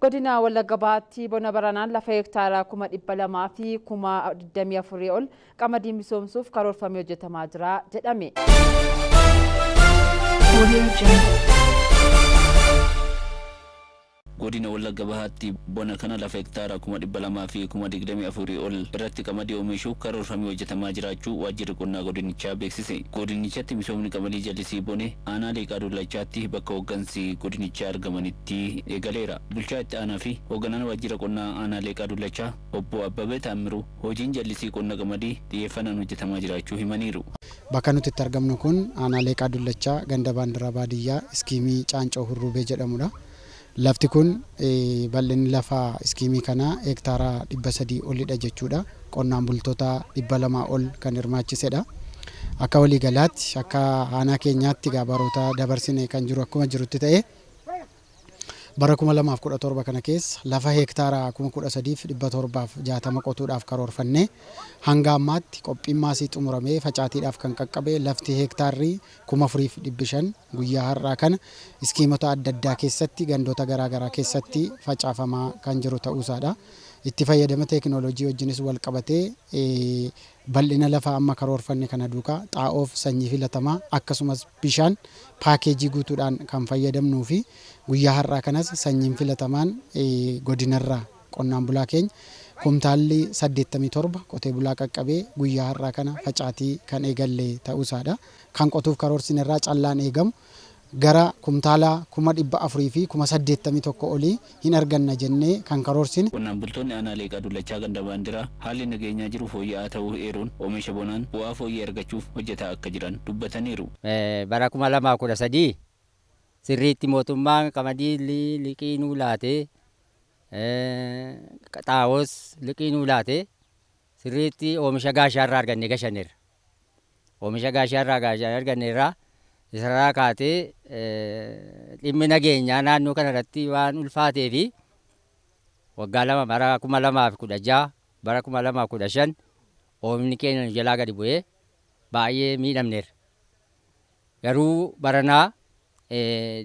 Godina Wallagga Bahaatti bona baranaan lafa hektaara 224,000 ol qamadii misoomsuuf karoorfamee hojjetamaa jira jedhame. Audio Jungle. Godina Wallagga Bahaatti bona kana lafa hektaara 224,000 ol irratti qamadii oomishuuf karoorfamee hojjetamaa jiraachuu waajjirri qonnaa godinichaa beeksise. Godinichatti misoomni qamadii jallisii bone aanaa Leeqaa Dullachaatti bakka hooggansi godinichaa argamanitti eegaleera. Bulchaa itti aanaa fi hoogganaan waajjira qonnaa aanaa Leeqaa Dullachaa obbo Abbabee Taammiruu hojiin jallisii qonna qamadii xiyyeeffannaan hojjetamaa jiraachuu himaniiru. Bakka nuti itti argamnu kun aanaa Leeqaa Dullachaa ganda Baandiraa baadiyyaa iskiimii Caancoo Hurruubee jedhamudha. Lafti kun bal'inni lafaa iskiimii kanaa hektaara 300 olidha jechuudha. Qonnaan bultoota 200 ol kan hirmaachisedha. Akka waliigalaatti akka aanaa keenyaatti egaa baroota dabarsine kan jiru akkuma jirutti ta'e, bara 2017 kana keessa lafa hektaara 13,760 qotuudhaaf karoorfannee, hanga ammaatti qophiin maasii xumuramee facaatiidhaaf kan qaqqabe lafti hektaarri 4,500 guyyaa har'aa kana iskiimota adda addaa keessatti gandoota garaa garaa keessatti facaafamaa kan jiru ta'uusaadha. Itti fayyadama teekinooloojii wajjinis wal qabatee, bal'ina lafaa amma karoorfanne kana duukaa xaa'oof sanyii filatamaa akkasumas bishaan paakeejii guutuudhaan kan fayyadamnuu fi guyyaa har'aa kanas sanyiin filatamaan godinarraa qonnaan bulaa keenya kumtaalli 87 qotee bulaa qaqqabee guyyaa har'aa kana facaatii kan eegalle ta'uusaadha. Kan qotuuf karoorsine irraa callaan eegamu gara kumtaala 481,000 olii hin arganna jennee kan karoorsine. Qonnaan bultoonni aanaa Leeqaa Dullachaa ganda Baandiraa haalli nageenyaa jiru fooyya'aa ta'uu eeruun oomisha bonaan bu'aa fooyyee argachuuf hojjetaa akka jiran dubbataniiru. Bara 2013 sirriitti mootummaan qamadii liqii nuu laatee, xaa'oos liqii nuu laatee, sirriitti oomisha gaashaa irraa argannee gashanneerra. Oomisha gaashaa irraa gaashaa arganneerra. Isarraa kaatee dhimmi nageenyaa naannoo kana irratti waan ulfaatee fi waggaa 2, bara 2016, bara 2015 oomishni keenya nu jalaa gadi bu'ee baay'ee miidhamneerra. Garuu baranaa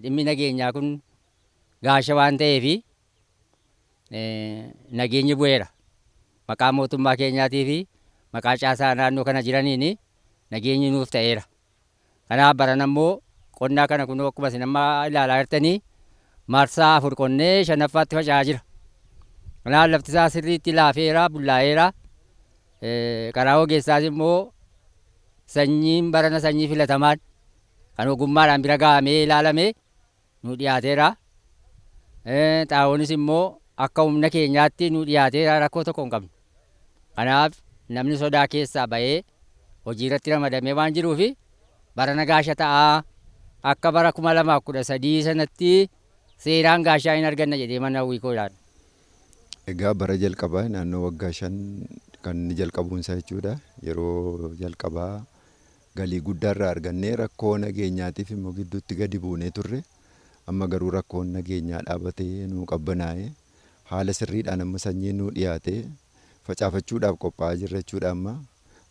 dhimmi nageenyaa kun gaasha waan ta'eefi nageenyi bu'eera. Maqaa mootummaa keenyaatii fi maqaa caasaa naannoo kana jiraniin nageenyi nuuf ta'eera. Kanaaf barana immoo qonnaa kana kunoo akkuma isin amma ilaalaa jirtanii marsaa 4 qonnee shanaffaatti faca'aa jira. Kanaaf lafti isaa sirriitti laafeera, bullaa'eera. Karaa ogeessaas immoo sanyiin barana sanyii filatamaan kan ogummaadhaan bira gahamee ilaalame nu dhiyaateera. Xaa'oonis immoo akka humna keenyaatti nu dhiyaateera, rakkoo tokko hin qabnu. Kanaaf namni sodaa keessaa bahee hojii irratti ramadamee waan jiruufi barana gaasha ta'aa, akka bara 2013 sanatti seeraan gaashaa hin arganna jedhee mana hawwii koo ilaala. Egaa bara jalqabaa naannoo waggaa 5 kan inni jalqabuunsaa jechuudha. Yeroo jalqabaa galii guddaa irraa argannee, rakkoo nageenyaatiif immoo gidduutti gadi buunee turre. Amma garuu rakkoon nageenyaa dhaabatee nuu qabbanaa'ee, haala sirriidhaan amma sanyiin nuu dhiyaatee facaafachuudhaaf qophaa'aa jirra jechuudha amma.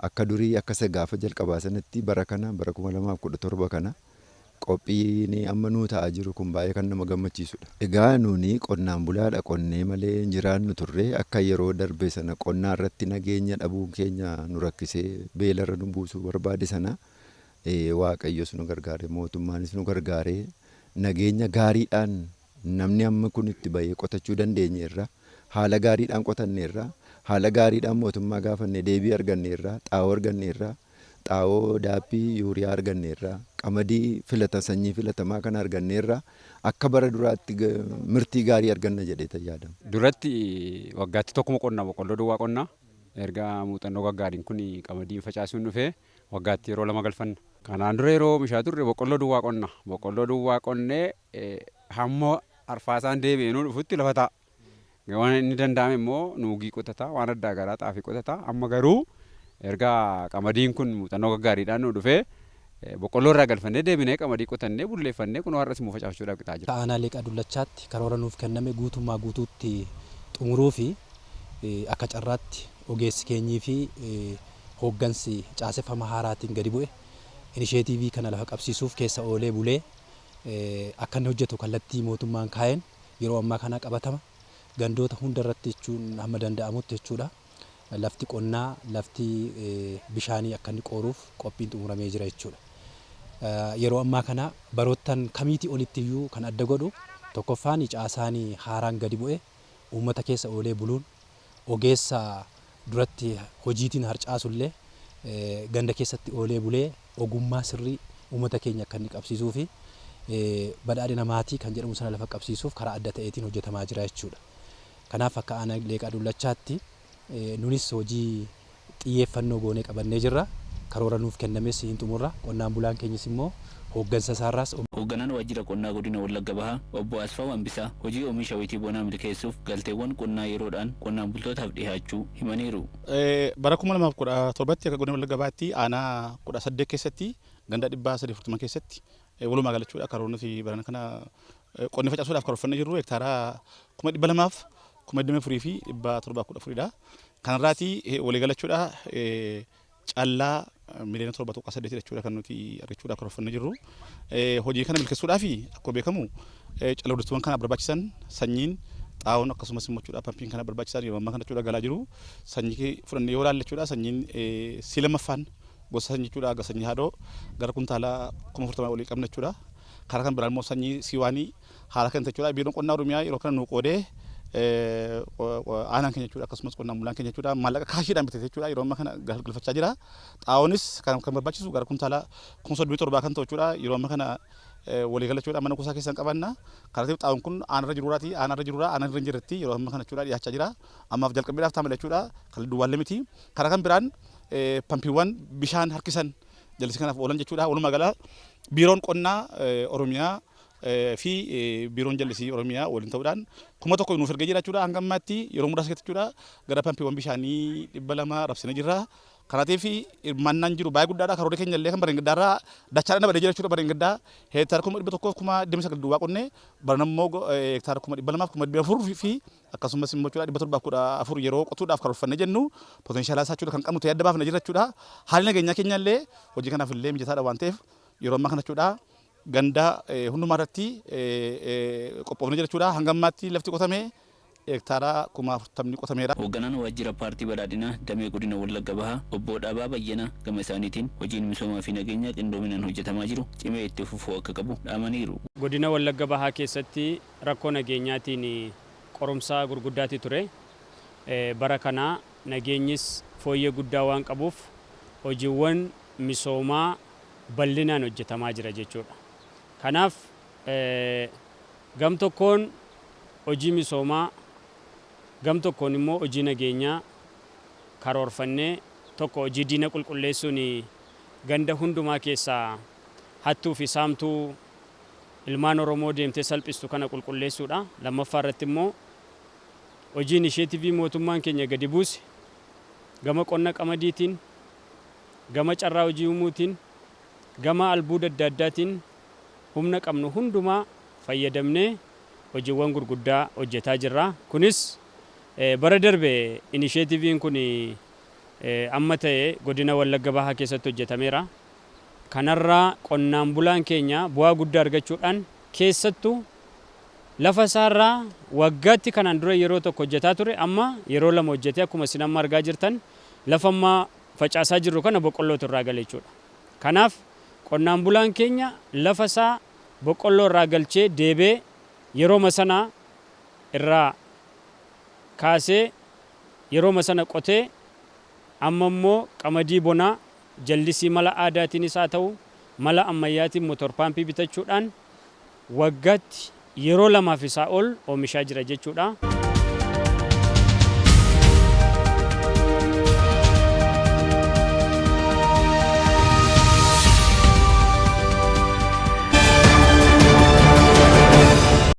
Akka durii, akka isa gaafa jalqabaa sanatti, bara kana, bara 2017 kana qophiin amma nuu ta'aa jiru kun baay'ee kan nama gammachiisudha. Egaa nuuni qonnaan bulaadha, qonnee malee hin jiraannu turre. Akka yeroo darbe sana qonnaa irratti nageenya dhabuun keenya nu rakkisee beelarra nu buusuu barbaade sana, Waaqayyos nu gargaare, mootummaanis nu gargaaree, nageenya gaariidhaan namni amma kun itti bahee qotachuu dandeenyeerra. Haala gaariidhaan qotanneerra. Haala gaariidhaan mootummaa gaafanne deebii arganneerra. Xaa'oo arganneerra. Xaa'oo daappii, yuuriyaa arganneerra. Qamadii filata, sanyii filatamaa kana arganneerra. Akka bara duraatti mirtii gaarii arganna jedhee yaadama. Duratti waggaatti tokkuma qonna, boqqolloo duwwaa qonna. Erga muuxannoo gaggaariin kun qamadiin facaasuun dhufee waggaatti yeroo 2 galfanna. Kanaan dura yeroo oomishaa turre boqqolloo duwwaa qonna. Boqqolloo duwwaa qonnee hamma arfaasaan deebi'ee nuu dhufutti lafa taa'a. Waan inni danda'ame immoo nuugii qotata, waan addaa garaa xaafii qotata. Amma garuu erga qamadiin kun muuxannoo gaggaariidhaan nuu dhufee, boqqolloo irraa galfannee deebinee qamadii qotannee bulleeffannee kunoo har'as immoo facaafachuudhaaf qixaa jira. Aanaa Leeqaa Dullachaatti karoora nuuf kenname guutummaa guutuutti xumuruu fi akka carraatti ogeessi keenyii fi hooggansi caaseffama haaraatiin gadi bu'e inisheetiivii kana lafa qabsiisuuf keessa oolee bulee akka inni hojjetu kallattii mootummaan kaa'een yeroo ammaa kana qabatama. Gandoota hunda irratti jechuun hamma danda'amutti jechuudha. Lafti qonnaa, lafti bishaanii akka inni qooruuf qophiin xumuramee jira jechuudha. Yeroo ammaa kana baroottan kamiitii olitti iyyuu kan adda godhu tokkoffaan caasaan haaraan gadi bu'e uummata keessa oolee buluun ogeessa duratti hojiitiin harcaasullee ganda keessatti oolee bulee ogummaa sirrii uummata keenya akka inni qabsiisuu fi badhaadhina maatii kan jedhamu sana lafa qabsiisuuf karaa adda ta'eetiin hojjetamaa jira jechuudha. Kanaaf akka aanaa Leeqaa Dullachaatti nunis hojii xiyyeeffannoo goonee qabannee jirra. Karoora nuuf kennames hin xumurra. Qonnaan bulaan keenyas immoo hooggansa isaarraas. Hoogganaan waajjira qonnaa godina Wallagga Bahaa obbo Asfaaw Hambisaa hojii oomisha wayitii bonaa milkeessuuf galteewwan qonnaa yeroodhaan qonnaan bultootaaf dhiyaachuu himaniiru. Bara 2017tti akka godina Wallagga Bahaatti aanaa 18 keessatti ganda 340 keessatti walumaa galachuudha karoorri nuti barana kana qonni facaasuudhaaf karoorfannee jirru hektaara 224,714dha. Kanarraati walii galachuudha callaa miliyoona 7.8 jechuudha kan nuti argachuudhaaf karoorfannee jirru. Hojii kana milkeessuudhaaf akkuma beekamu calla guddiftuuwwan kanaaf barbaachisan sanyiin, xaa'oon akkasumas immoo jechuudha pampiin kana barbaachisan yeroo ammaa kana jechuudha galaa jiru. Sanyii fudhannee yoo ilaalle jechuudha sanyiin C lammaffaan gosa sanyii jechuudha sanyii haadhoo gara kuntaala 40,000 olii qabna jechuudha. Karaa kan biraan immoo sanyii C1 haala kan jechuudha biiroon qonnaa Oromiyaa yeroo kana nu qoodee aanaan keenya jechuudha akkasumas qonnaan bulaan keenya jechuudha maallaqa kaashiidhaan bitate jechuudha yeroo ammaa kana galfachaa jira. Xaa'oonis kan barbaachisu gara kuntaala 37,000 kan ta'u jechuudha yeroo ammaa kana walii gala jechuudha mana kuusaa keessan qabanna. Kanaatiif xaa'oon kun aanarra jiruuraati aanarra jiruura aanarra hin jirretti yeroo ammaa kana jechuudha dhiyaachaa jira. Ammaaf jalqabbiidhaaf ta'a malee jechuudha kan duwwaallee miti. Karaa kan biraan pampiiwwan bishaan harkisan jallisii kanaaf oolan jechuudha. Walumaa gala biiroon qonnaa Oromiyaa fi biiroon jallisii Oromiyaa waliin ta'uudhaan 1,000 nuuf ergee jira jechuudha. Hanga ammaatti yeroo muraasa keessatti jechuudha gara pampiiwwan bishaanii 200 rabsinee jirra. Kanaatiif hirmaannaan jiru baay'ee guddaadha. Karoorri keenya illee kan bareen gaddaarraa dachaadhaan dabalee jira jechuudha. Bareen gaddaa hektaara 129,000 duwwaa qonnee barana immoo hektaara 204,400 fi akkasumas immoo jechuudha 714 yeroo qotuudhaaf karoorfannee jennu poteenshaalaa isaa jechuudha kan qabnu ta'ee adda baafnee jira jechuudha. Haalli nageenyaa keenya illee hojii kanaaf illee mijataadha waan ta'eef yeroo ammaa kana jechuudha ganda hundumaa irratti qophoofnee jira jechuudha. Hanga ammaatti lafti qotame hektaara 40,000 qotameera. Hoogganaan waajjira paartii badhaadhinaa damee godina Wallagga Bahaa obbo Dhaabaa Bayyana gama isaaniitiin hojiin misoomaa fi nageenyaa qindoominaan hojjetamaa jiru cimee itti fufuu akka qabu dhaamaniiru. Godina Wallagga Bahaa keessatti rakkoo nageenyaatiin qorumsa gurguddaati ture. Bara kana nageenyis fooyyee guddaa waan qabuuf hojiiwwan misoomaa bal'inaan hojjetamaa jira jechuudha. Kanaaf gam tokkoon hojii misoomaa gam tokkoon immoo hojii nageenyaa karoorfannee tokko hojii diina qulqulleessuun ganda hundumaa keessaa hattuu fi saamtuu ilmaan Oromoo deemtee salphistu kana qulqulleessuudha. Lammaffaa irratti immoo hojii inisheetivii mootummaan keenya gadi buuse gama qonna qamadiitiin, gama carraa hojii uumuutiin, gama albuuda adda addaatiin humna qabnu hundumaa fayyadamnee hojiiwwan gurguddaa hojjetaa jirra. Kunis bara darbe inisheetiviin kun amma ta'e godina Wallagga Bahaa keessatti hojjetameera. Kanarraa qonnaan bulaan keenya bu'aa guddaa argachuudhaan keessattuu lafa isaarraa waggaatti kanaan dura yeroo tokko hojjetaa ture amma yeroo lama hojjetee akkuma isin amma argaa jirtan lafa ammaa facaasaa jirru kana boqqollootu irraa gale jechuudha. Kanaaf qonnaan bulaan keenya lafa isaa boqqolloo irraa galchee deebee yerooma sana irraa kaasee yerooma sana qotee amma immoo qamadii bonaa jallisii mala aadaatiinis haa ta'u mala ammayyaatiin motor paampii bitachuudhaan waggaatti yeroo lamaaf isaa ol oomishaa jira jechuudha.